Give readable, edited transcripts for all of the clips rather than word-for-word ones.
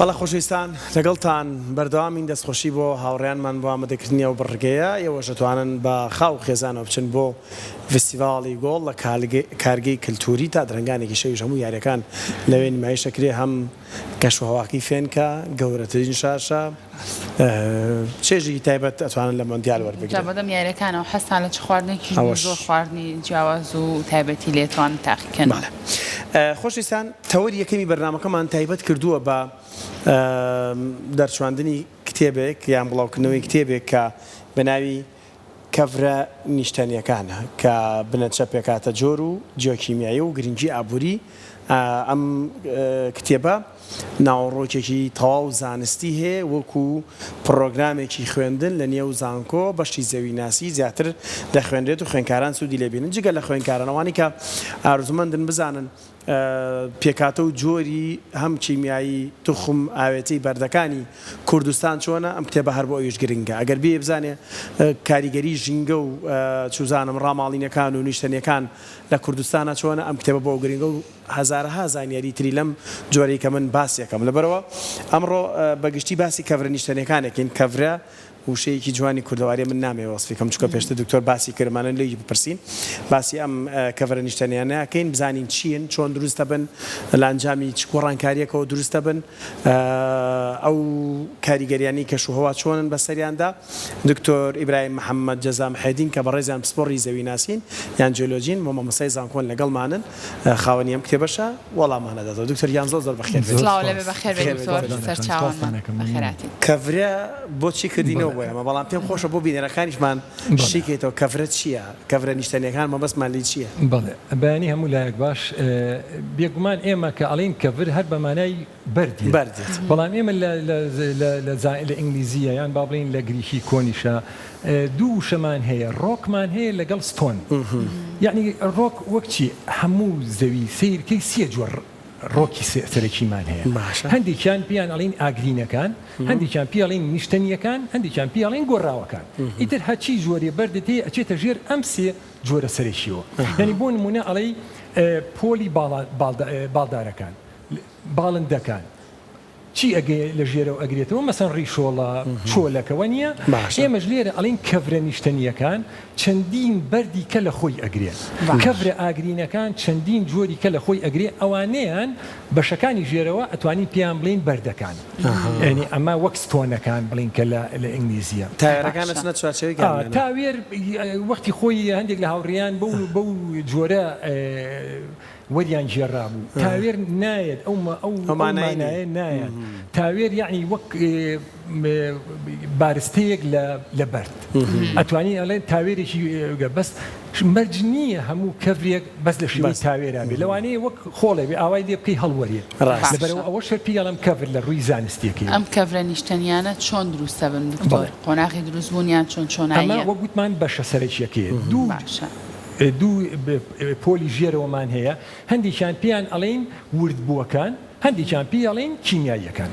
بەڵێ خۆشەویستان لەگەڵتان بەردەوامین دەستخۆشی بۆ هاوڕێیانمان بۆ ئامادەکردنی ئەو بڕگەیە ئێوەش ئەتوانن بە خاو و خێزانەوە بچن بۆ ڤستیڤاڵی گۆڵ لە کارگەی کلتوری تا درەنگانێکی شەویش هەموو یاریەکان لەوێ نمایش ئەکرێ هەم کەشوهەواکەی فێنکە گەورەترین شاشە چێژێکی تایبەت ئەتوانن لە مۆندیال وەربگرن. جا بەدەم یاریەکانەوە حەزتان لە چ خواردنێکیش بوو ئەوەش. زۆر خواردنی جیاواز و تایبەتی لێ توانن تاقیکەنەوە. بەڵێ خۆشەویستان تەوەری یەکەمی بەرنامەکەمان تایبەت کردووە بە دەرچواندنی کتێبێک یان بڵاوکردنەوەی کتێبێک کە بە ناوی کەڤرە نیشتەنیەکانە کە بنەچە پێکهاتە جۆر و جیۆکیمیایی و گرنگی ئابووری ئەم کتێبە ناوەڕۆکێکی تەواو زانستی هەیە وەکو پڕۆگرامێکی خوێندن لە نێو زانکۆ بەشی زەویناسی زیاتر دەخوێنرێت و خوێندکاران سوودی لێ بینن جگە لە خوێندکاران ئەوانەی کە ئارزومەندن بزانن پێکهاتە و جۆری هەم کیمیایی توخم ئاوێتەی بەردەکانی کوردستان چۆنە ئەم کتێبە هەر بۆ ئەویش گرنگە ئەگەر بێ بزانێ کاریگەری ژینگە و چوزانم ڕاماڵینەکان و نیشتەنیەکان لە کوردستانا چۆنە ئەم کتێبە بۆ ئەو گرنگە و هەزارەها زانیاری تری لەم جۆرەی کە من باسی ئەکەم لەبەرئەوە ئەمڕۆ بە گشتی باسی کەڤرە نیشتەنیەکانەکەین کەڤرە وشەیەکی جوانی کوردەواریە من نامەوێ وەسفی کەم چونکە پێشتر دکتۆر باسی کرد ئەمانە لێی بپرسین باسی ئەم کەڤرە نیشتەنیانە ئەکەین بزانین چین چۆن دروست دەبن لە ئەنجامی چ گۆڕانکاریەکەوە دروست دەبن ئەو کاریگەریانەی کەشوهەوا چۆنن بەسەریاندا دکتۆر ئیبراهیم محەممەد جەزا محێدین کە بەڕێزیان پسپۆڕی زەویناسین یان جیۆلۆجین و مامۆستای زانکۆن لەگەڵمانن خاوەنی ئەم کتێبەشە وەڵامان ئەداتەوە دکتۆر گیان زۆر زۆر بەخێر بێیت. سڵاو لێبێ بەخێر بێی دکتۆر سەرچاوانمان بەخێرهاتی. کەڤرە بۆچی کردینەوە بۆ ئێمە بەڵام پێم خۆشە بۆ بینەرەکانیشمان شی کەیتەوە کەڤرە چییە کەڤرە نیشتەنیەکان مەبەستمان لێی چییە؟ بەڵێ بەیانی هەموو لایەک باش بێگومان ئێمە کە ئەڵێین کەڤر هەر بە مانای بەرد دێت بەرد دێت. بەڵام ئێمە لە لە لە لە زا لە ئینگلیزییە یان با بڵێین لە گریکی کۆنیشە دوو وشەمان هەیە ڕۆکمان هەیە لەگەڵ stone یەعنی ڕۆک وەک چی هەموو زەوی سەیر کەی سێ جۆر ڕۆکی سەرەکیمان هەیە باشە. هەندێکیان پێیان ئەڵێین ئاگرینەکان هەندێکیان پێی ئەڵێین نیشتەنییەکان هەندێکیان پێی ئەڵێین گۆڕاوەکان ئیتر هەرچی جۆرێ بەردت هەیە ئەچێتە ژێر ئەم سێ جۆرە سەرەکیەوە یەعنی بۆ نموونە ئەڵێی پۆلی باڵا باڵدارەکان باڵندەکان چی ئەگەیە لە ژێرەوە ئەگرێتەوە مەسەن ڕیشۆڵە چۆلەکە وەنیە باشە. ئێمەش لێرە ئەڵێین کەڤرە نیشتەنیەکان چەندین بەردی کە لە خۆی ئەگرێ کەڤرە ئاگرینەکان چەندین جۆری کە لە خۆی ئەگرێ ئەوانەیان بەشەکانی ژێرەوە ئەتوانین پێیان بڵێین بەردەکان یانی ئەمە وەک stone ەکان بڵێین کە لە لە ئینگلیزیە. تاوێرەکان ئەچنە چوارچێوەی گەرمیانە. تاوێر وەختی خۆی هەندێک لە هاوڕێیان بەو بەو جۆرە وەریان گێڕابوو تاوێر نایەت ئەو ئەو مانایە نایەت تاوێر یەعنی وەک بارستەیەک لە لە بەرد ئەتوانی ئەڵێن تاوێرێکی بەس مەرج نییە هەموو کەڤرێک بەس لە شێوەی تاوێرا بێ لەوانەیە وەک خۆڵێ بێ ئاوای لێ بکەی هەڵوەرێ لەبەرئەوە ئەوەش هەر پێی ئەڵێم کەڤر لە ڕووی زانستیەکەیەوە. ئەم کەڤرە نیشتەنیانە چۆن دروست دەبن دکتۆر؟ قۆناغی دروستبوونیان چۆن چۆناییە؟ ئەمە وەک وتمان بەشە سەرەکیەکەیە دوو دوو پۆلی ژێرەوەمان هەیە، هەندێکیان پێیان ئەڵێین وردبووەکان، هەندێکیان پێی ئەڵێین کیمیاییەکان.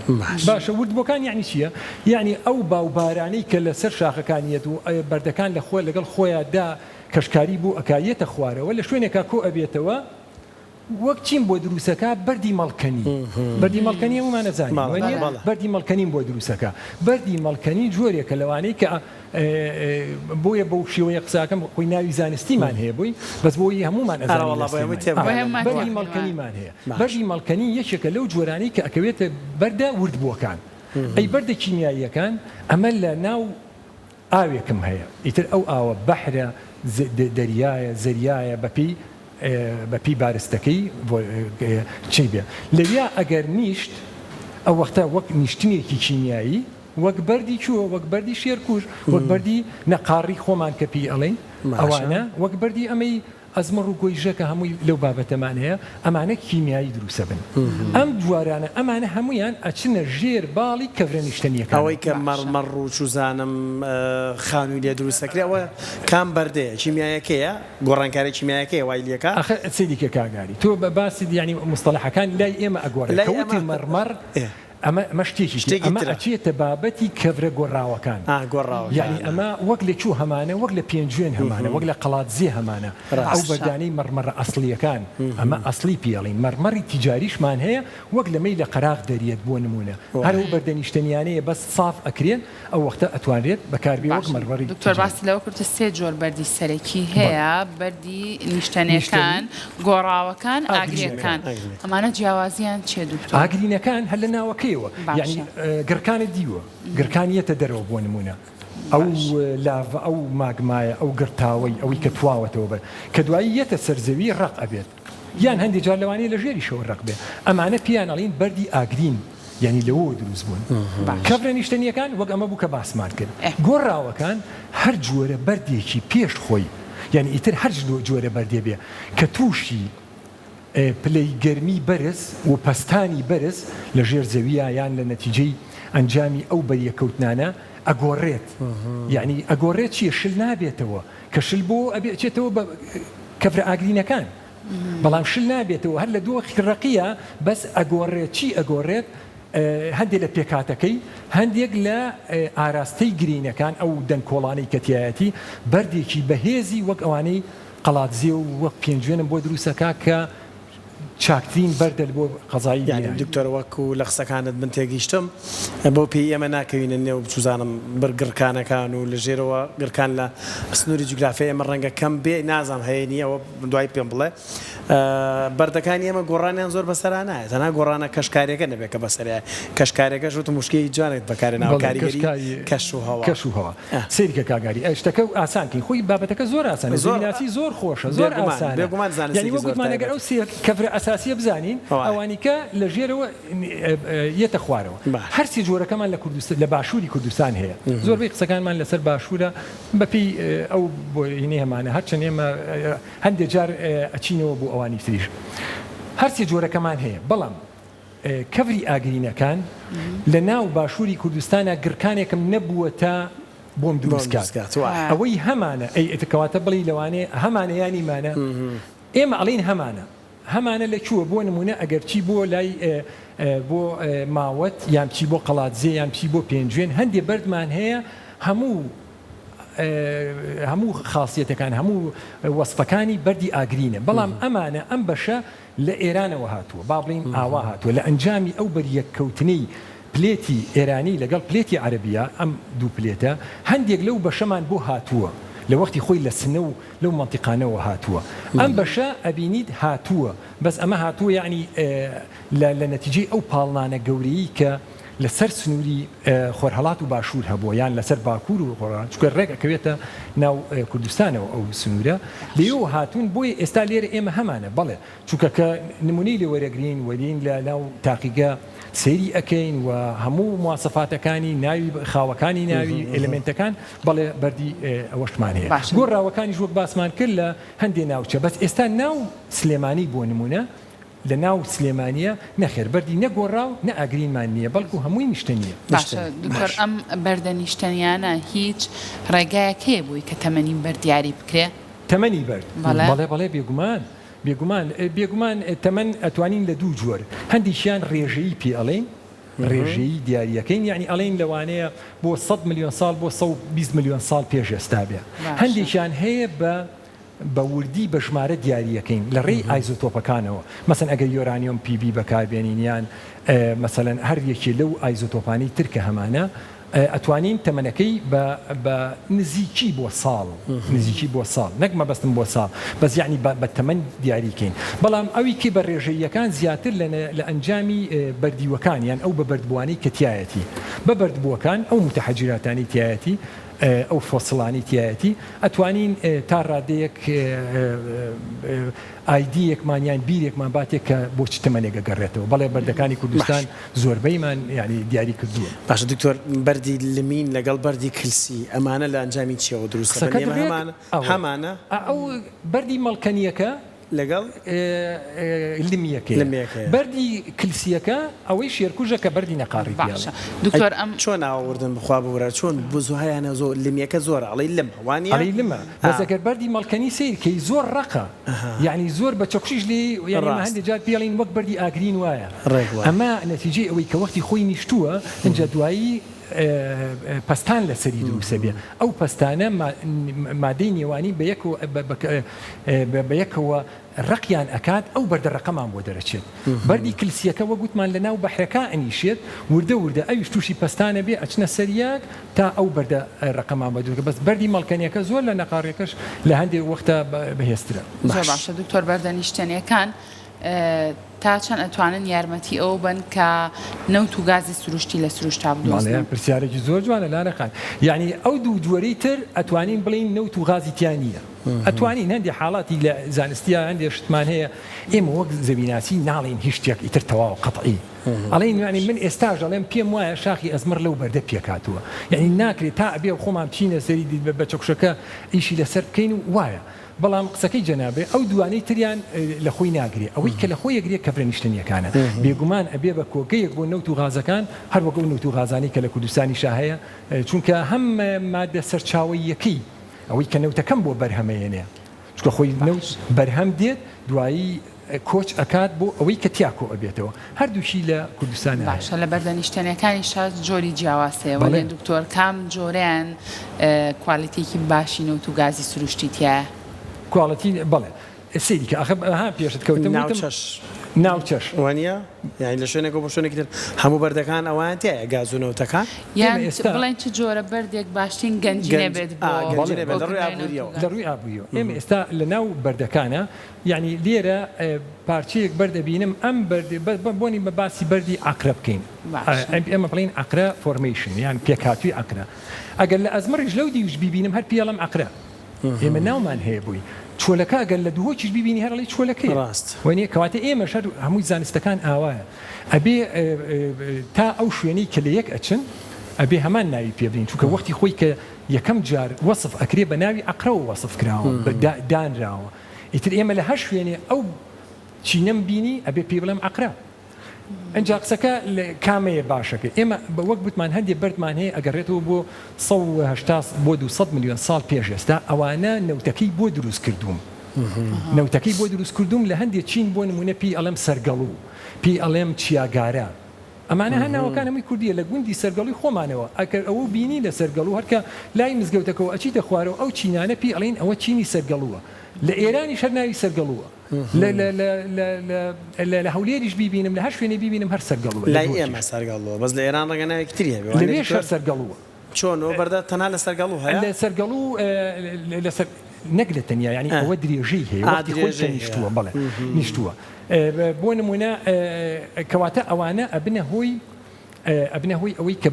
باشە وردبووەکان یەعنی چییە؟ یەعنی ئەو با و بارانەی کە لەسەر شاخەکان یەت و بەردەکان لە خۆ لەگەڵ خۆیا دا کەشکاری بۆ ئەکا یەتە خوارەوە لە شوێنێکا کۆ ئەبێتەوە وەک چیم بۆ دروسەکا بەردی مەڵکەنی بەردی مەڵکەنی هەموومان ئەزانین وەنیە بەردی مەڵکەنیم بۆ دروسەکا بەردی مەڵکەنی جۆرێکە لەوانەی کە بۆیە بەو شێوەیە قساکەم خۆی ناوی زانستیمان هەیە بۆی بەس بۆی هەموومان ئەزانین بەردی مەڵکەنیمان هەیە بەردی مەڵکەنی یەکێکە لەو جۆرانەی کە ئەکەوێتە بەردە وردبووەکان ئەی بەردە کیمیاییەکان ئەمە لە ناو ئاوێکم هەیە ئیتر ئەو ئاوە بەحرە دەریایە زەریایە بەپێی بەپێی بارستەکەی چی بێ لەویا ئەگەر نیشت ئەو وەختە وەک نیشتنێکی کیمیایی وەک بەردی کوێ وەک بەردی شێرکوژ وەک بەردی نەقاڕی خۆمان کە پێی ئەڵێین ئەوانە وەک بەردی ئەمەی ئەزمەڕ و گۆیژە کە هەمووی لەو بابەتەمان هەیە ئەمانە کیمیایی دروسەبن ئەم جوارانە ئەمانە هەموویان ئەچنە ژێر باڵی کەڤرە نیشتەنیەکانەوە. ئەوەی کە مەڕ مەڕ و چوزانم خانووی لێ دروست دەکرێ ئەوە کام بەردەیە؟ کیمیایەکەیە؟ گۆڕانکاریە کیمیایەکەیە وای لێکا؟ ئەخر سەیری کە کاک ئاری تۆ باست یانی موستەڵەحەکان لای ئێمە ئەگۆڕێ لای کە وتی ئێمە مەڕ مەڕ ئێ. ئەمە ئەمە شتێکی شتێکی ئەمە ترە. ئەچێتە بابەتی کەڤرە گۆڕاوەکان. ئا گۆڕاوەکان. یانی ئەمە وەک لە کوو هەمانە وەک لە پێنجوێن هەمانە وەک لە قەڵادزێ هەمانە ئەو ڕاستە. بەردانەی مەڕمەڕە ئەسڵییەکان ئەمە ئەسڵی پێ ئەڵێین مەڕمەڕی تیجاریشمان هەیە وەک لەمەی لە قەراغ دەریەت بۆ نموونە هەر ئەو بەردە نیشتەنیانەیە بەس ساف ئەکرێ ئەو وەختە ئەتوانرێت بەکاربێ وەک باشە مەڕمەڕی دکتۆر تیجاری. باست لەوە کرد سێ جۆر بەردی سەرەکی بەڵێ. هەیە بەردی نیشتەنێکان نیشتەنی. گۆڕاوەکان ئاگرینەکان. ئاگریەکان ئەمانە جیاوازیان چیە دکتۆر؟ ئاگرینەکان هەر لە ناوەکەیەوە یانی باشە. گڕکانت دیوە گڕکان یەتە دەرەوە بۆ نموونە ئەو باش. لاڤە ئەو ماگمایە ئەو گڕتاوەی ئەوەی کە تواوەتەوە بەر کە دوایی یەتە سەر زەوی ڕەق ئەبێت یان هەندێ جار لەوانەیە لە ژێریشەوە ڕەق بێ ئەمانە پێیان ئەڵین بەردی ئاگرین یانی لەوەوە دروست بوون باشە. کەڤرە نیشتەنییەکان وەک ئەمە بوو کە باسمان کرد ئێ. گۆڕاوەکان هەر جۆرە بەردێکی پێش خۆی یانی ئیتر هەر جۆرە بەردێ بێ کە تووشی پلەی گەرمی بەرز و پەستانی بەرز لە ژێر زەوییا یان لە نەتیجەی ئەنجامی ئەو بەریەککەوتنانە ئەگۆڕێت یانی ئەگۆڕێت چیە شل نابێتەوە کە شل بۆ ئەبێ ئەچێتەوە بە کەڤرە ئاگرینەکان بەڵام شل نابێتەوە هەر لە دۆخی ڕەقیە بەس ئەگۆڕێت چی ئەگۆڕێت هەندێک لە پێکهاتەکەی هەندێک لە ئاراستەی گرینەکان ئەو دەنکۆڵانەی کە تیایەتی بەردێکی بەهێزی وەک ئەوانەی قەڵادزێ و وەک پێنجوێنم بۆ دروست ئەکا کە چاکترین بەردە بۆ قەزای یانی بینایی. دکتۆر وەکو لە قسەکانت من تێگەیشتم بەو پێی ئێمە ناکەوینە نێو چوزانم بر گڕکانەکان و لە ژێرەوە گڕکان لە سنوری جوگرافیای ئێمە ڕەنگە کەم بێ نازانم هەیە نیە ئەوە دوای پێم بڵێ بەردەکانی ئێمە گۆڕانیان زۆر بەسەرا نایە تەنها گۆڕانە کەشکاریەکە نەبێ کە بەسەرایە کەشکاریەکەش وتم وشکەی جوانێک بەکارێناوە بەڵێ کاریگەری کەشکاری کەش و هەوا کەش و هەوا. سەیرکە کاک ئاری ئە شتەکە ئاسان کەین خۆی بابەتەکە زۆر ئاسانە زۆر زەویناسی زۆر خۆشە زۆر بێگومان ئاسانە بێگومان یانی زانستێکی وەک زۆر وتمان ئەگەر تایبەتە. ئەو سێ کەڤرە ئەساسیە بزانین وایە. ئەوانیکە لە ژێرەوە یەتە خوارەوە باشە. هەر سێ جۆرەکەمان لە کوردستان لە باشووری کوردستان هەیە زۆربەی قسەکانمان لەسەر باشوورە بەپێی ئەو بۆ هینەی هەمانە هەرچەند ئێمە هەندێ جار ئەچینەوە بۆ ئەوانی تریش هەر سێ جۆرەکەمان هەیە بەڵام کەڤری ئاگرینەکان لە ناو باشووری کوردستانا گڕکانێکم نەبووە تا بۆم دروست کات ئەوەی هەمانە ئەی کەواتە بڵێی لەوانەیە هەمانە یا نیمانە ئێمە ئەڵێین هەمانە هەمانە لە کووە بۆ نموونە ئەگەر بچی بۆ لای بۆ ماوەت یان بچی بۆ قەڵادزێ یان بچی بۆ پێنجوێن هەندێ بەردمان هەیە هەموو هەموو خاسیەتەکان هەموو وەسفەکانی بەردی ئاگرینە بەڵام ئەمانە ئەم بەشە لە ئێرانەوە هاتووە، با بڵێین ئاوا هاتووە، لە ئەنجامی ئەو بەریەککەوتنەی پلێتی ئێرانی لەگەڵ پلێتی عەرەبییە، ئەم دوو پلێتە، هەندێک لەو بەشەمان بۆ هاتووە، لە وەختی خۆی لە سنە و لەو مەنتیقانەوە هاتووە. ئەم بەشە ئەبینیت هاتووە، بەس ئەمە هاتووە یەعنی لە لە نەتیجەی ئەو پاڵنانە گەورەی کە لە سەر سنووری خۆرهەڵات و باشوور هەبووە یان لە سەر باکوور و خۆرهەڵات، چونکە ڕێک ئەکەوێتە ناو کوردستانەوە ئەو سنوورە، لێیەوە هاتوون، بۆیە ئێستا لێرە ئێمە هەمانە، بەڵێ، چونکە کە نموونەی لێ وەرەگرین و دێین لە ناو تاقیگە سەیری ئەکەین و هەموو مواسەفاتەکانی ناوی خاوەکانی ناوی ئێلێمێنتەکان، بەڵێ بەردی ئەوەشمان هەیە. باشە. گۆڕاوەکانیش وەک باسمان کرد لە هەندێ ناوچە، بەس ئێستا ناو سلێمانی بۆ نموونە لە ناو سلێمانیە نەخێر بەردی نە گۆڕاو نە ئاگرینمان نیە بەڵکو هەمووی نیشتەنیە. باشە دکتۆر ئەم بەردە نیشتەنیانە هیچ ڕێگایەک هەیە بۆی کە تەمەنی بەرد دیاری بکرێ؟ تەمەنی بەرد؟ بەڵێ. بەڵێ بەڵێ بێگومان بێگومان بێگومان تەمەن ئەتوانین لە دوو جۆر هەندێکیان ڕێژەیی پێ ئەڵێین ڕێژەیی دیاریەکەین یانی ئەڵێین لەوانەیە بۆ سەد ملیۆن ساڵ بۆ 120 ملیۆن ساڵ پێش ئێستا بێ باشە. هەندێکیان هەیە بە بە وردی بە ژمارە دیاریەکەین لە ڕێی ئایزۆتۆپەکانەوە، مەسەن ئەگەر یۆرانیۆم Pb بەکاربێنین یان مەسەلەن هەر یەکێ لەو ئایزۆتۆپانەی تر کە هەمانە ئەتوانین تەمەنەکەی بە بە نزیکی بۆ ساڵ نزیکی بۆ ساڵ نەک مەبەستم بۆ ساڵ بەس یەعنی بە بە تەمەن دیاری کەین بەڵام ئەوی کە بە ڕێژەییەکان زیاتر لە لە ئەنجامی بەردیوەکان یان ئەو بە بەردبووانەی کە تیایەتی بە بەردبووەکان ئەو موتەحەجیراتانەی تیایەتی ئەو فۆسڵانەی تیایەتی ئەتوانین تا ڕادەیەک ئایدیەکمان یان بیرێکمان باتێ کە بۆ چ تەمەنێک ئەگەڕێتەوە. بەڵێ بەردەکانی کوردستان زۆربەیمان یانی دیاری کردووە. باشە دکتۆر بەردی لمین لەگەڵ بەردی کلسی ئەمانە لە ئەنجامی چیەوە دروست دەبن؟ قسەکەت ئێمە ڕێک هەمانە ئەوەیە. هەمانە؟ ئەو بەردی مەڵکەنیەکە. لەگەڵ لمیەکەیە. لمیەکەیە. بەردی کلسیەکە ئەوەی شێرکوژە کە بەردی نەقاڕی پێ باشە ئەڵێن. دکتۆر ئەم. چۆن ئاوردن بخوا ببورە چۆن بزو هەیانە زۆر لمیەکە زۆرە ئەڵێی لم وانیە؟ ئەڵێی لمە بەس ئەگەر بەردی مەڵکەنی سەیر کەی زۆر ڕەقە یانی زۆر بە چەکوشیش لێی یانی ئێمە هەندێ جار پێی ئەڵێین وەک بەردی ئاگرین وایە ئەمە نەتیجەی ئەوەی کە وەختی خۆی نیشتووە ئینجا دوایی پەستان لەسەری دروست ئەبێ ئەو پەستانە مادەی نێوانی بە یەکەوە ڕەقیان ئەکات ئەو بەردە ڕەقەمان بۆ دەرەچێت بەردی کلسیەکە وەک وتمان لە ناو بەحرەکا ئەنیشێت وردە وردە ئەویش توشی پەستان ئەبێ ئەچنە سەر یەک تا ئەو بەردە ڕەقەمان بۆ دروست بەس بەردی مەڵکەنیەکە زۆر لە نەقاڕیەکەش لە هەندێ وەختە بەهێزترە. زۆر باشە دکتۆر بەردە نیشتەنیەکان تا چەند ئەتوانن یارمەتی ئەوە بەن کە نەوت و گازی سروشتی لە سروشتا بەڵێ بدۆزنەوە؟ پرسیارێکی زۆر جوانە لانە خان یانی ئەو دوو جۆرەی تر ئەتوانین بڵێین نەوت و غازی تیا نییە ئەتوانین هەندێ حاڵاتی لە زانستیا هەندێ شتمان هەیە ئێمە وەک زەویناسی ناڵێین هیچ شتێک ئیتر تەواو قەتعی ئەڵێین یانی من ئێستاش ئەڵێم پێم وایە شاخی ئەزمڕ لەو بەردە پێکهاتووە یانی ناکرێت تا ئەبێ خۆمان بچینە سەری بە چەکوشەکە ئیشی لەسەر بکەین و وایە بەڵام قسەکەی جەنابێ ئەو دووانەی تریان لە خۆی ناگرێ ئەوەی کە لە خۆی ئەگرێ کەپرە نیشتەنیەکانە بێگومان ئەبێ بە کۆگەیەک بۆ نەوت و غازەکان هەر وەک ئەو نەوت و غازانەی کە لە کوردستانیشا هەیە چونکە هەم مادە سەرچاوەییەکەی ئەوەی کە نەوتەکەم بۆ بەرهەمەیەنێ چونکە خۆی نەوت بەرهەم دێت دوایی کۆچ ئەکات بۆ ئەوەی کە تیا کۆ ئەبێتەوە هەردووکی لە کوردستانا هەیە. باشە لە بەردە نیشتەنیەکانیشا جۆری جیاواز هەیە وەنیە دکتۆر کام جۆرەیان کوالیتیەکی باشی نەوت و گازی سروشتی تیایە؟ کواڵێتی بەڵێ سەیری کە ئەخە ها پێشت کەوتم وتم ناوچەش ناوچەش وانیە یانی لە شوێنێکەوە بۆ شوێنێکی تر هەموو بەردەکان ئەوەیان تیایە گاز و نەوتەکان؟ یان ئێمە ئێستا بڵێن چ جۆرە بەردێک باشترین گەنجینە گەنج بێت ئا بۆ گەنجینە بەڵێ بێت لە ڕووی کۆکردنەوەی نەوت و ئابووریەوە. گاز؟ لە ڕووی ئابووریەوە ئێمە ئێستا لە ناو بەردەکانا یەعنی لێرە پارچەیەک بەرد ئەبینم ئەم بەرد بۆنی بە باسی بەردی عەقرە بکەین باشە. ئێمە بڵێین عەقرە formation یان پێکهاتووی عەقرە ئەگەر لە ئەزمڕیش لەو دیوش بیبینم هەر پێی ئەڵێم عەقرە ئێمە ناومان هەیە بۆی چۆلەکە ئەگەر لە دهۆکیش بیبینی هەر ئەڵێی چۆلەکەیە ڕاست. وەنیە کەواتە ئێمەش هەر هەمووی زانستەکان ئاوایە ئەبێ تا ئەو شوێنەی کە لە یەک ئەچن ئەبێ هەمان ناوی پێ بنین چونکە وەختی خۆی کە یەکەم جار وەسف ئەکرێ بە ناوی عەقرەوە وەسف کراوە دانراوە ئیتر ئێمە لە هەر شوێنێ ئەو چینەم بینی ئەبێ پێی بڵێم عەقرە. ئینجا قسەکە لە کامەیە باشەکەی ئێمە وەک وتمان هەندێ بەردمان هەیە ئەگەڕێتەوە بۆ 180 بۆ 200 ملیۆن ساڵ پێش ئێستا ئەوانە نەوتەکەی بۆ دروست کردووم نەوتەکەی بۆ دروست کردووم لە هەندێ چین بۆ نمونە پێی ئەڵێم سەرگەڵوو پێی ئەڵێم چیاگارە ئەمانە هەر ناوەکان هەمووی کوردیە لە گوندی سەرگەڵوی خۆمانەوە ئەگەر ئەوەو بینی لە سەرگەڵو هەر کە لای مزگەوتەکەوە ئەچیتە خوارەوە ئەو چینانە پێی ئەڵێین ئەوە چینی سەرگەڵوە لە ئێرانیش هەر ناوی سەرگەڵوە لە لە لە لە لە لە هەولێریش بیبینم لە هەر شوێنێ بیبینم هەر سەرگەڵوە لە لای دهۆکیش. ئێمە سەرگەڵوە بەس لە ئێران ڕەنگە ناوێکی تری هەبێ وانیە لەوێش دکتۆر؟ هەر سەرگەڵوە. چۆن ئەو بەردە تەنها لە سەرگەڵو هەیە؟ لە سەرگەڵو لە سەر نەک لە تەنیا یانی ئەوە درێژەی هەیە ئا وەختی خۆی کە درێژەی هەیە. نیشتووە بەڵێ نیشتووە بۆ نموونە کەواتە ئەوانە ئەبنە هۆی ئەبنە هۆی ئەوەی کە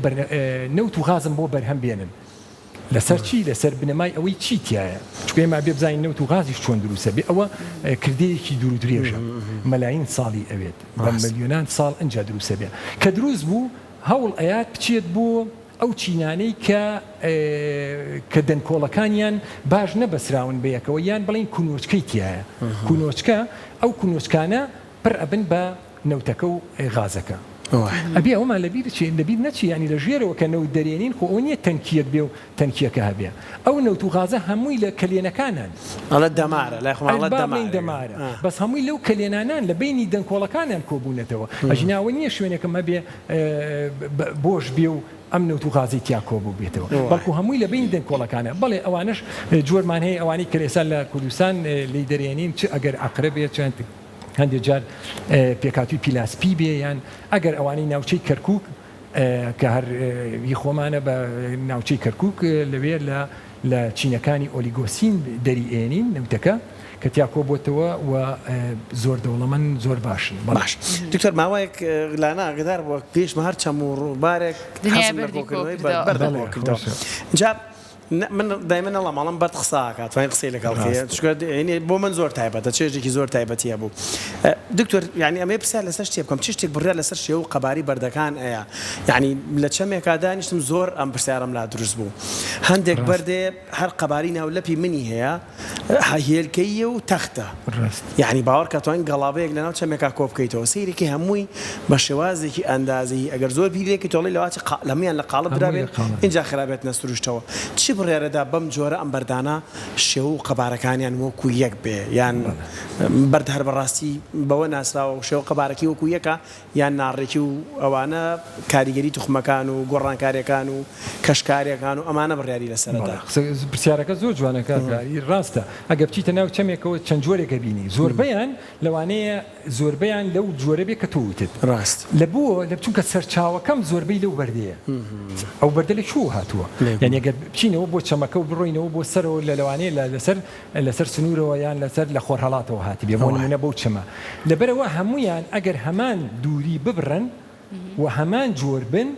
نەوت و غازم بۆ بەرهەم بێنن لەسەر چی؟ لەسەر بنەمای ئەوەی چی تیایە؟ چونکە ئێمە ئەبێ بزانین نەوت و غازیش چۆن دروست ئەبێ، ئەوە کردەیەکی دوور و درێژە، مەلایین ساڵی ئەوێت، بە ملیۆنان ساڵ ئنجا دروست ئەبێ. کە دروست بوو هەوڵ ئەیات بچێت بۆ ئەو چینانەی کە کە دەنکۆڵەکانیان باش نەبەسراون بە یەکەوە یان بڵێین کونۆچکەی تیایە، کونۆچکە، ئەو کونۆچکانە پڕ ئەبن بە نەوتەکە و غازەکە. ئەبێ ئەوەمان لەبیر بچێ لەبیر نەچێ یانی لە ژێرەوە کە نەوت دەرێنین خۆ ئەوە نییە تەنکییەک بێ و تەنکییەکە هەبێ. ئەو نەوت و غازە هەمووی لە کەلێنەکانان. ئەڵێ دەمارە، لای خۆمان ئەڵێ با بڵێین دەمارە. دەمارە. بەس هەمووی لەو کەلێنانان لە بەینی دەنکۆڵەکانیان کۆبوونەتەوە. ئەگینا ئەوە نییە شوێنێکم هەبێ بۆش بێ و ئەم نەوت و غازەی تیا کۆبووبێتەوە. بەڵکو هەمووی لە بەینی دەنکۆڵەکانە. بەڵێ ئەوانەش جۆرمان هەیە ئەوانەی کە ئێستا لە کوردستان لێی دەرێنین چ ئەگەر عەقرە بێ چ هەندێک جار پێکهاتووی پیلاسپی بێ یان ئەگەر ئەوانەی ناوچەی کەرکووک کە هەر هی خۆمانە بە ناوچەی کەرکووک لەوێ لە لە چینەکانی ئۆلیگۆسین دەری ئێنین نەوتەکە کە تیا کۆبۆتەوە و زۆر دەوڵەمەن زۆر باشن بەڵێ. باش دکتۆر ماوەیەک لانا ئاگادار بووە پێشمە هەر چەم و ڕووبارێک دنیای حەزم لە بەردی کۆکردنەوەی بەرد کۆکردەوە. بەردە بەڵێ کۆکردەوە خۆشە. جا من دایمەن ئەڵێم ئەڵێم بەرد قسە ئەکات توانی قسەی لەگەڵ کەی ڕاستە. چونکە یعنی بۆ من زۆر تایبەتە چێژێکی زۆر تایبەتی هەبوو دکتۆر یعنی ئەمەی پرسیار لەسەر شتێ بکەم چ شتێک بڕیار لەسەر شێوە و قەبارەی بەردەکان ئەیا یعنی لە چەمێکا دانیشتم زۆر ئەم پرسیارەم لا دروست بوو هەندێک ڕاست. بەردێ هەر قەبارەی ناو لەپی منی هەیە. هێلکەییە و تەختە. ڕاست. یەعنی باوەڕکە توانی گەڵابەیەک لەناو چەمێکا کۆبکەیتەوە سەیرێکی هەمووی بە شێوازێکی ئەندازەیی ئەگەر زۆر بیری لێکەیتەوە ئەڵێی لەواچێ قا هەموویان لە قاڵب هەمووی درابێن لە قاڵب. ئینجا خرابێتنە سروشتەوە چ بڕیارەدا بەم جۆرە ئەم بەردانە شێوە و قەبارەکانیان وەکو یەک بێ یان بەڵێ. بەرد هەر بەڕاستی بەوە ناسراوە و شێوە قەبارەکەی وەکو یەکە یان ناڕێکی و ئەوانە کاریگەری توخمەکان و گۆڕانکاریەکان و کەشکاریەکان و ئەمانە بڕیاری لەسەرە دا. بەڵێ قسە پرسیارەکە زۆر جوانە کاک ئاری ڕاستە ئەگەر بچیتە ناو چەمێکەوە چەند جۆرێک ئەبینی زۆربەیان لەوانەیە زۆربەیان لەو جۆرە بێ کە تۆ وتت ڕاست. لە بۆ لە چونکە سەرچاوەکەم زۆربەی لەو بەردەیە ئەو بەردە لە کوێوە هاتووە یانی ئەگەر بچینەوە بۆ چەمەکە و بڕۆینەوە بۆ سەرەوە لە لەوانەیە لە لەسەر لەسەر سنوورەوە یان لەسەر لە خۆرهەڵاتەوە هاتبێ بۆ نموونە بەو چەمە. لەبەرئەوە هەموویان ئەگەر هەمان دووری ببڕن و هەمان جۆر بن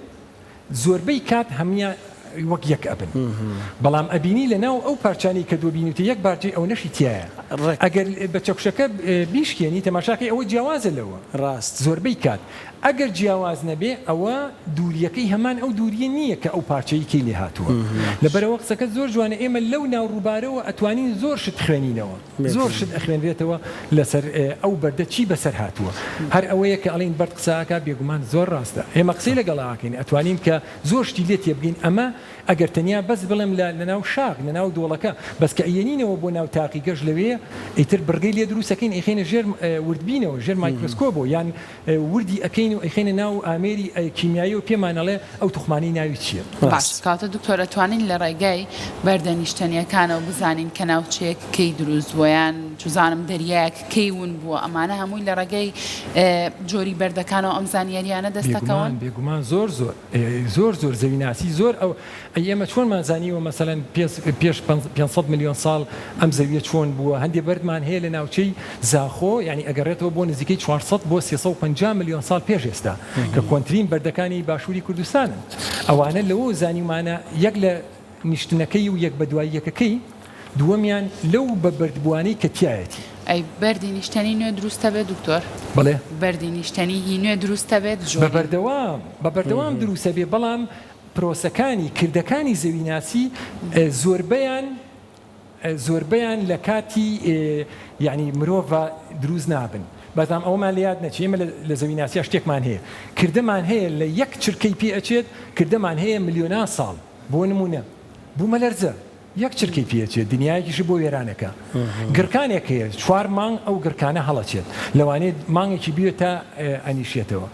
زۆربەی کات هەموویان وەک یەک ئەبن. بەڵام ئەبینی لە ناو ئەو پارچانەی کە تۆ بینیوتە یەک پارچەی ئەونەشی تیایە. ئەگەر بە چەکوشەکە بیشکێنی تەماشاکەی ئەوە جیاوازە لەوە. زۆربەی کات. ئەگەر جیاواز نەبێ ئەوە دووریەکەی هەمان ئەو دووریە نییە کە ئەو پارچەی کەی لێ هاتووە. لەبەرئەوە قسەکەت زۆر جوانە ئێمە لەو ناو ڕووبارەوە ئەتوانین زۆر شت بخوێنینەوە زۆر شت ئەخوێنرێتەوە لەسەر ئەو بەردە چی بەسەر هاتووە. هەر ئەوەیە کە ئەڵێین بەرد قسە ئەکا بێگومان زۆر ڕاستە ئێمە قسەی لەگەڵا ئەکەین ئەتوانین کە زۆر شتی لێ تێبگەین ئەمە ئەگەر تەنیا بەس بڵێم لە لەناو شاخ لەناو دۆڵەکە بەس کە ئەیەنینەوە بۆ ناو تاقیگەش لەوێ ئیتر بڕگەی لێ دروست ئەکەین ئەیخەینە ژێر وردبینەوە ژێر مایکرۆسکۆبەوە یان وردی ئەکەین و ئەیخەینە ناو ئامێری کیمیاییەوە پێمان ئەڵێ ئەو توخمانەی ناوی چییە. باش کەواتە دکتۆر ئەتوانین لە ڕێگای بەردە نیشتەنیەکانەوە بزانین کە ناوچەیەک کەی دروست بووە یان چوزانم دەریایەک کەی ون بووە ئەمانە هەمووی لە ڕێگەی جۆری بەردەکانەوە ئەم زانیاریانە دەست دەکەون؟ بێگومان بێگومان زۆر زۆر. زۆر زۆر زەویناسی زۆر ئەو ئەی ئێمە چۆنمان زانیوە مەسەلەن پێش 500 ملیۆن ساڵ ئەم زەویە چۆن بووە هەندێ بەردمان هەیە لە ناوچەی زاخۆ یعنی ئەگەڕێتەوە بۆ نزیکەی 400 بۆ 350 ملیۆن ساڵ پێش ئێستا کە کۆنترین بەردەکانی باشووری کوردستانن ئەوانە لەوە زانیومانە یەک لە نیشتنەکەی و یەک بەدوای یەکەکەی، دووەمیان لەو بە بەردبووانەی کە تیایەتی. ئەی بەردی نیشتەنی نوێ دروست ئەبێت دکتۆر؟ بەڵێ. بەردی نیشتەنی هی نوێ دروست ئەبێت؟ بە جۆری. بەردەوام بە بەردەوام دروست ئەبێ بەڵام پرۆسەکانی کردەکانی زەویناسی زۆربەیان زۆربەیان لە کاتی یانی مرۆڤا دروست نابن بەڵام ئەوەمان لە یاد نەچێ ئێمە لە زەویناسیا شتێکمان هەیە کردەمان هەیە لە یەک چرکەی پێ ئەچێت کردەمان هەیە ملیۆنان ساڵ بۆ نموونە بوومەلەرزە یەک چرکەی پێ ئەچێت دنیایەکیشی بۆ وێرانەکە گڕکانێک هەیە چوار مانگ ئەو گڕکانە هەڵەچێت لەوانەیە مانگێکی بوێت تا ئەنیشێتەوە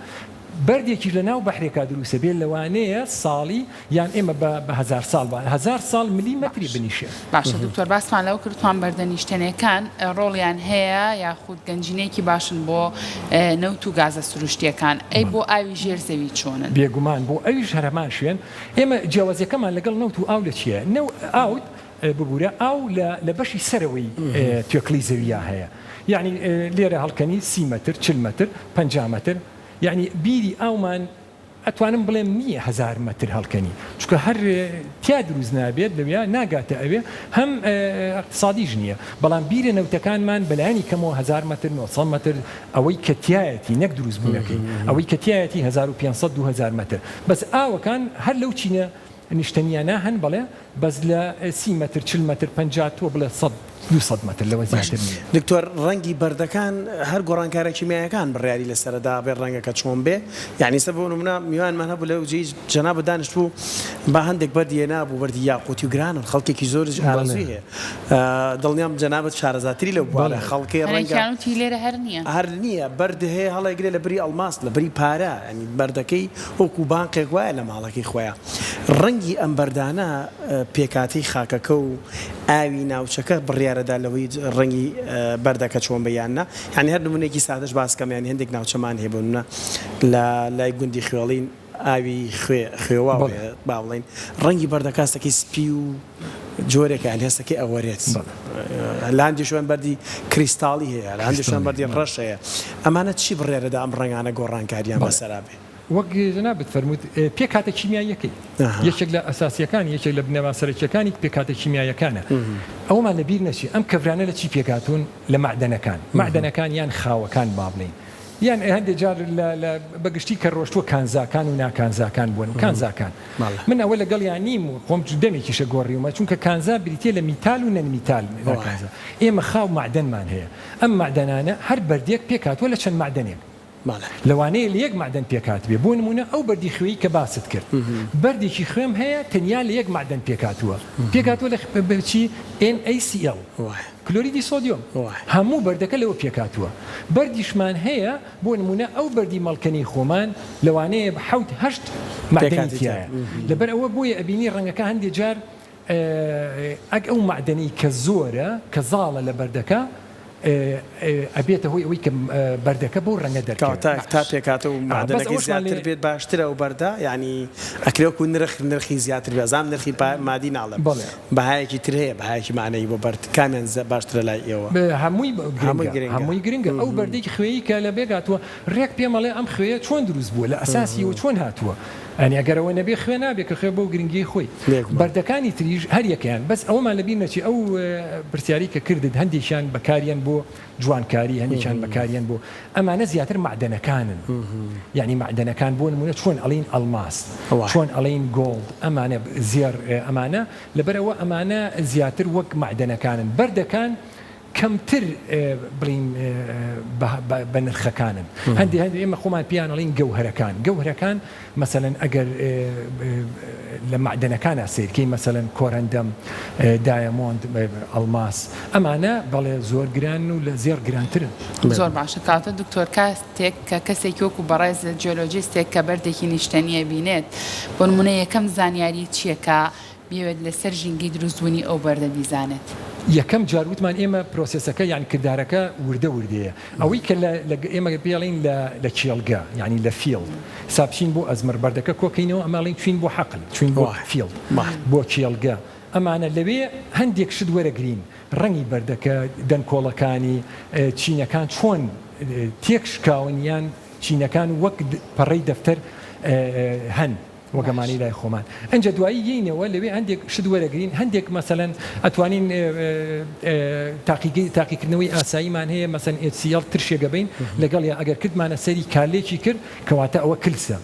بەردێکیش لە ناو بەحرێکا دروسە بێ لەوانەیە ساڵی یان ئێمە بە بە هەزار ساڵ بە هەزار ساڵ ملیمەتری باش بنیشێ. باشە دکتۆر باسمان لەوە کرد وتمان بەردە نیشتەنێکان ڕۆڵیان هەیە یاخود گەنجینەیەکی باشن بۆ نەوت و گازە سروشتیەکان ئەی بۆ ئاوی ژێر زەوی چۆنن؟ بێگومان بۆ ئەویش هەر هەمان شوێن ئێمە جیاوازیەکەمان لەگەڵ نەوت و ئاو لە چیە نەو ئاو ببورە ئاو لە لە بەشی سەرەوەی توێکڵی زەویا هەیە یەعنی لێرە هەڵکەنی سی مەتر 40 مەتر 50 مەتر یەعنی بیری ئاومان ئەتوانم بڵێم نییە هەزار مەتر هەڵکەنی چونکە هەر تیا دروست نابێت لەویا ناگاتە ئەوێ هەم ئەقتسادیش نییە بەڵام بیرە نەوتەکانمان بەلایەنی کەمەوە هەزار مەتر 900 مەتر ئەوەی کە تیایەتی نەک دروست بوونەکەی ئەوەی کە تیایەتی 1500 2000 مەتر بەس ئاوەکان هەر لەو چینە نیشتەنیانە هەن بەڵێ بەس لە سی مەتر 40 مەتر 50 تۆ بڵێ 100 200 مەتر لەوە زیاتر نییە. دکتۆر ڕەنگی بەردەکان هەر گۆڕانکارە کیمیایەکان بڕیاری لەسەرە دابێ ڕەنگەکە چۆن بێ یانی ئێستا بۆ نمونە میوانمان هەبوو لەو جێی جەنابت دانیشتبوو با هەندێک بەردی هێنابوو بەردی یاقوتی و گرانن خەڵکێکی زۆریش ئارەزووی هەیە دڵنیام جەنابت شارەزاتری لەو بوارە خەڵکێ ڕەنگە هەنێکیان وتی لێرە هەر نییە. هەر نییە بەرد هەیە هەڵێگرێ لە بری ئەڵماس لە بری پارە یانی بەردەکەی وەکو بانقێک وایە لە ماڵەکەی خۆیا ڕەنگی ئەم بەردانە پێکهاتەی خاکەکە و ئاوی ناوچەکە بڕیارەدا لەوەی ڕەنگی بەردەکە چۆن بێ یان نا یانی هەر نمونەیەکی سادەش باس کەم یانی هەندێک ناوچەمان هەیە بۆ نمونە لە لای گوندی خوێڵین ئاوی خوێ خوێواو هەیە با بڵێین ڕەنگی بەردەکە هەستەکەی سپی و جۆرێکە یانی هەستەکەی ئەوەرێت لە هەندێک شوێن بەردی کریستاڵی هەیە لە هەندێک شوێن بەردی ڕەش هەیە ئەمانە چی بڕیارەدا ئەم ڕەنگانە گۆڕانکاریان بەسەرا بێ؟ وەک جەنابت فەرمووت پێکهاتە کیمیاییەکەی یەکێک لە ئەساسییەکان یەکێک لە بنەما سەرەکییەکانی پێکهاتە کیمیاییەکانە. ئەوەمان لە بیر نەچێ ئەم کەڤرانە لە چی پێکهاتوون؟ لە مەعدەنەکان. مەعدەنەکان یان خاوەکان با بڵێین. یان هەندێ جار لە لە بە گشتی کە ڕۆشتووە کانزاکان و ناکانزاکان بوون کانزاکان من ئەوە لەگەڵیان نیم و خۆم دەمێکیشە گۆڕیومە چونکە کانزا بریتیە لە میتال و نەن میتال ناکانزا ئێمە خاو مەعدەنمان هەیە ئەم مەعدەنانە هەر بەردێک پێکهاتووە لە چەند مەعدەنێک لەوانەیە لە یەک مەعدەن پێکهاتبێ بۆ نموونە ئەو بەردی خوێی کە باست کرد بەردێکی خوێم هەیە تەنیا لە یەک مەعدەن پێکهاتووە پێکهاتووە لە چی NaCl کلۆریدی سۆدیۆم هەموو بەردەکە لەوە پێکهاتووە. بەردیشمان هەیە بۆ نموونە ئەو بەردی مەڵکەنەی خۆمان لەوانەیە حەوت هەشت مەعدەنی تیایە. لەبەر ئەوە بۆیە ئەبینی ڕەنگەکە هەندێ جار ئەگ ئەو مەعدەنەی کە زۆرە کە زاڵە لە بەردەکە ئەبێتە هۆی ئەوەی کە بەردەکە بەو ڕەنگە دەرکەوێت. کەواتە تا پێکهاتە و مەعدەنەکەی زیاتر بێت باشترە ئەو بەردە یانی ئەکرێ وەکو نرخ نرخی زیاتر بێ ئەزانم نرخی مادی ناڵێم. بەهایەکی تر هەیە بەهایەکی مەعنەوی بۆ بەرد کامیان باشترە لای ئێوە؟ هەمووی گرنگە هەمووی گرنگە ئەو بەردەی خوێی کە لە بێگ هاتووە ڕێک پێم ئەڵێ ئەم خوێیە چۆن دروست بووە لە ئەساسیەوە چۆن هاتووە یانی ئەگەر ئەوە نەبێ خوێ نابێ کە خوێ بەو گرنگیەی خۆی بەردەکانی تریش هەر یەکەیان بەس ئەوەمان لەبیر نەچێ ئەو پرسیارەی کە کردت هەندێکیان بەکاریەن بۆ جوانکاری هەندێکیان بەکاریەن بۆ ئەمانە زیاتر مەعدەنەکانن یانی مەعدەنەکان بۆ نمونە چۆن ئەڵین ئەڵماس چۆن ئەڵین gold ئەمانە زێڕ ئەمانە لەبەرئەوە ئەمانە زیاتر وەک مەعدەنەکانن بەردەکان کەمتر بڵین بە نرخەکانن هەندێ هەندێ ئێمە خۆمان پێیان ئەڵین گەوهەرەکان گەوهەرەکان مەسەلەن ئەگەر لە مەعدەنەکانا سەیرکەی مەسەلەن corundum، diamond، ئەڵماس ئەمانە بەڵێ زۆر گرانن و لە زێڕ گرانترن. زۆر باشە کاکە دکتۆر کاتێک کە کەسێکی وەکو بەڕێزت جیۆلۆجیستێک کە بەردێکی نیشتەنیە بینێت بۆ نمونە یەکەم زانیاری چیە کە بیەوێت لەسەر ژینگەی دروستبوونی ئەو بەردە بیزانێت؟ یەکەم جار وتمان ئێمە پرۆسێسەکە یان کردارەکە وردە وردەیە ئەوەی کە لە لە ئێمە پێی ئەڵێین لە لە کێڵگە یانی لە field سا بچین بۆ ئەزمڕ بەردەکە کۆکەینەوە ئەمە ئەڵێین چوین بۆ حەقل چوین بۆ field بۆ کێڵگە ئەمانە لەوێ هەندێک شت وەرەگرین ڕەنگی بەردەکە دەنکۆڵەکانی چینەکان چۆن تێک شکاون یان چینەکان وەک پەڕەی دەفتەر هەن. وەک ئەمانەی لای خۆمان ئنجا دوایی یەینەوە لەوێ هەندێک شت وەرەگرین هەندێک مەسەلەن ئەتوانین تاقیگەی تاقیکردنەوەی ئاساییمان هەیە مەسەن HCl ترشێک ئەبەین لەگەڵیا ئەگەر کردمانە سەری کارلێکی کرد کەواتە ئەوە کلسە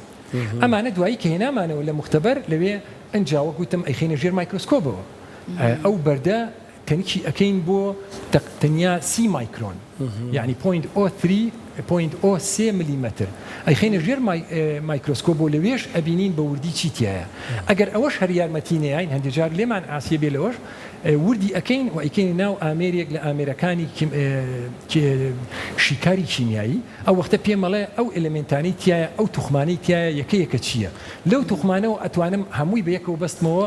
ئەمانە دوایی کە هێنامانەوە لە موختەبەر لەوێ ئنجا وەک وتم ئەیخەینە ژێر مایکرۆسکۆبەوە ئەو بەردە تەنکی ئەکەین بۆ تەنیا سی مایکرۆن یانی point o three point o سێ ملیمەتر ئەیخەینە ژێر مایکرۆسکۆپ بۆ لەوێش ئەبینین بە وردی چی تیایە ئەگەر ئەوەش هەر یارمەتی نەیاین هەندێ جار لێمان عاسیە بێ لەوەش وردی ئەکەین و ئەیکەینە ناو ئامێرێک لە ئامێرەکانی شیکاری کیمیایی ئەو وەختە پێم ئەڵێ ئەو element انەی تیایە ئەو توخمانەی تیایە یەکە یەکە چییە لەو توخمانەوە ئەتوانم هەمووی بە یەکەوە بەستمەوە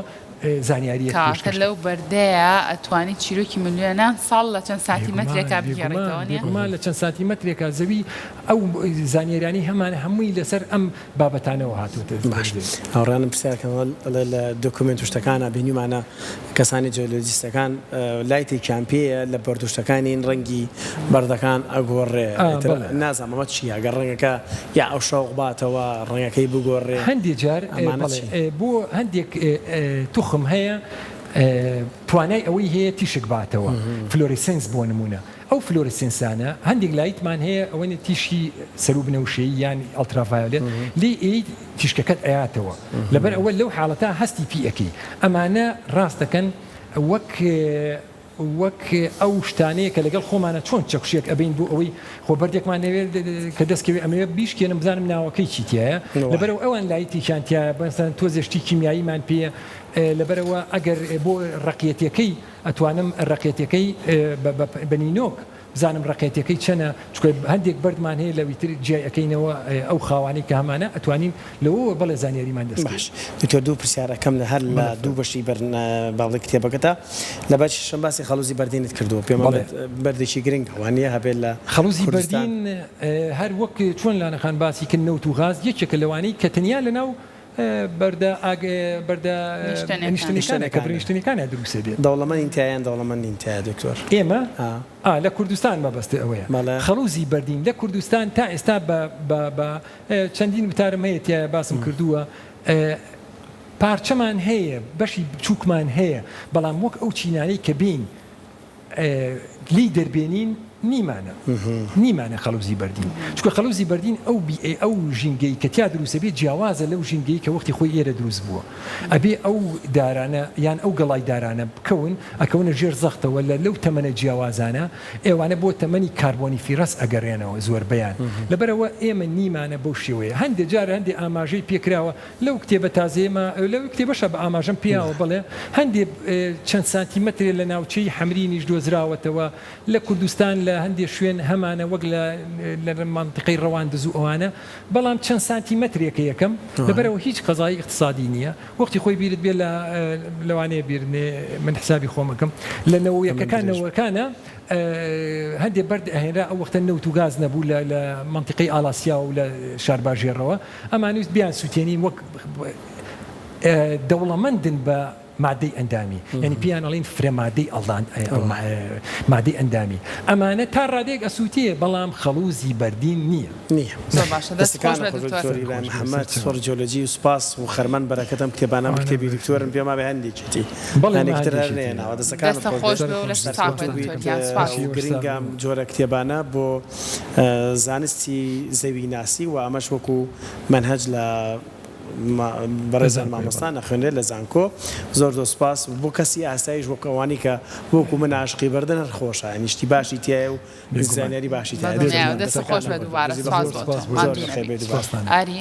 زانیارییەک کاکە پێشکەش لەو بەردەیە ئەتوانی چیرۆکی ملیۆنان ساڵ لە چەند سانتیمەترێکا بگێڕیتەوە نیە؟ بێگومان لە چەند سانتیمەترێکا زەوی ئەو زانیاریانەی هەمانە هەمووی لەسەر ئەم بابەتانەوە هاتووەتە باش هاوڕێیانم پرسیار کەن ئەڵێ لە دۆکۆمێنت و شتەکانا بینیومانە کەسانی جیۆلۆجیستەکان لایتێکیان پێیە لە بەرد و شتەکانین ڕەنگی بەردەکان ئەگۆڕێ ئیتر نازانم ئەمە چییە گەر ڕەنگەکە یا ئەو شەوق باتەوە ڕەنگەکەی بگۆڕێ هەندێ جار ئەمانە بەڵێ چین؟ بۆ هەندێک توخم هەیە توانای ئەوەی هەیە تیشک باتەوە fluorescence بۆ نمونە ئەو fluorescence انە هەندێک light مان هەیە ئەوەنە تیشکی سەروو بنەوشەیی یان ultraviolet لێی ئەیت تیشکەکەت ئەیاتەوە لەبەر ئەوە لەو حاڵەتە هەستی پی ئەکەی ئەمانە ڕاست دەکەن وەک وەک ئەو شتانەیە کە لەگەڵ خۆمانە چۆن چەکوشێک ئەبەین بۆ ئەوەی خۆ بەردێکمان نەوێت کە دەست کەوێ ئەمەوێ بیشکێنم بزانم ناوەکەی چی تیایە لەبەرئەوە ئەوان light ێکیان تیایە مەسەلەن تۆزێ شتی کیمیاییمان پێیە لەبەرئەوە ئەگەر بۆ ڕەقیەتەکەی ئەتوانم ڕەقیەتەکەی بە نینۆک بزانم ڕەقیەتەکەی چەنە چونکە هەندێک بەردمان هەیە لەوی تر جیای ئەکەینەوە ئەو خاوانەی کە هەمانە ئەتوانین لەوەوە بەڵێ زانیاریمان دەست باش دکتۆر دوو پرسیار ئەکەم لە هەر لە دوو بەشی بەر با بڵێ کتێبەکەتا لە بەشی شەشەم باسی خەڵوزی بەردینت کردووە پێم وابێت بەردێکی گرنگە وانیە هەبێت لە خەڵوزی کوردستان. بەردین هەر وەک چۆن لانەخان باسی کرد نەوت و غاز یەکێکە لەوانەی کە تەنیا لەناو بەردە ئاگ بەردە نیشتەنیەکان. نیشتەنیەکانە کە نیشتەنیەکانە دروست ئەبێت. دەوڵەمەنین تیا یان دەوڵەمەند نین تیا دکتۆر؟ ئێمە ئا لە کوردستان مەبەستت ئەوەیە خەڵوزی بەردین لە کوردستان تا ئێستا بە بە بە چەندین وتارم هەیە تیایا باسم کردووە پارچەمان هەیە بەشی بچووکمان هەیە بەڵام وەک ئەو چینانەی کە بێین لێی دەربێنین. نیمانە نیمانە خەڵوزی بەردین چونکە خەڵوزی بەردین ئەو بیئەی ئەو ژینگەی کە تیا دروست ئەبێ جیاوازە لەو ژینگەی کە وەختی خۆی ئێرە دروست بووە ئەبێ ئەو دارانە یان ئەو گەڵای دارانە بکەون ئەکەونە ژێر زەختەوە لە لەو تەمەنە جیاوازانە ئێوانە بۆ تەمەنی کاربۆنیفیرەس ئەگەرێنەوە زۆربەیان لەبەرئەوە ئێمە نیمانە بەو شێوەیە هەندێ جار هەندێ ئاماژەی پێکراوە لەو کتێبە تازەیەما لەو کتێبەشا بە ئاماژەم پێیاوە بەڵێ هەندێ چەند سانتیمەترێ لە ناوچەی حەمرینیش دۆزراوەتەوە لە کوردستان لە هەندێ شوێن هەمانە وەک لە لە مەنتیقەی ڕەواندز و ئەوانە بەڵام چەند سانتیمەترێکە یەکەم لەبەرئەوە هیچ قەزای ئیقتسادی نییە وەختی خۆی بیرت بێ لە لەوانەیە بیرت نێ من حسابی خۆم ئەکەم لە نەوەیەکەکان نەوەکانە هەندێ بەرد ئەهێنرا ئەو وەختە نەوت و گاز نەبوو لە لە مەنتیقەی ئالاسیا و لە شارباژێڕەوە ئەمانویست بیانسوتێنین وەک دەوڵەمەندن بە مادەی ئەندامی یانی پێیان ئەڵێن فرە مادەی ئەڵدان مادەی ئەندامی ئەمانە تا ڕادەیەک ئەسووتێ بەڵام خەڵووزی بەردین نییە. نییە. زۆر باشە دەست خۆش دەستەکانت بێت خۆش دکتۆر. دکتۆر ئیبراهیم محمد پسپۆڕی جیۆلۆجی و سوپاس و خەرمان بەرەکەت ئەم کتێبانە ئەم کتێبی دکتۆرن پێم وابێ هەندێکیەتی بەڵێ هەندێکی تر هەر هەندێکیەتی. نەهێناوە دەستەکانت دەستە خۆش خۆش بێت بێ و لەشت ساغ بێت سەرکەوتوو دکتۆر بیت گیان سوپاس. و گرنگە ئەم جۆرە کتێبانە بۆ زانستی زەوی ناسی و ئەمەش وەکو مەنهەج لە بەڕێزان مامۆستا نەخوێنرێت لە زانکۆ زۆر زۆر سوپاس بۆ کەسی ئاسایش وەکو ئەوانەی کە وەکو من عاشقی بەردن هەر خۆشە یانی شتی باشی تیایە و زانیاری باشی تیایە دەست خۆش بێت دووبارە سوپاس بۆ تۆ زۆر بەخێر بێی دووبارە. ئاری.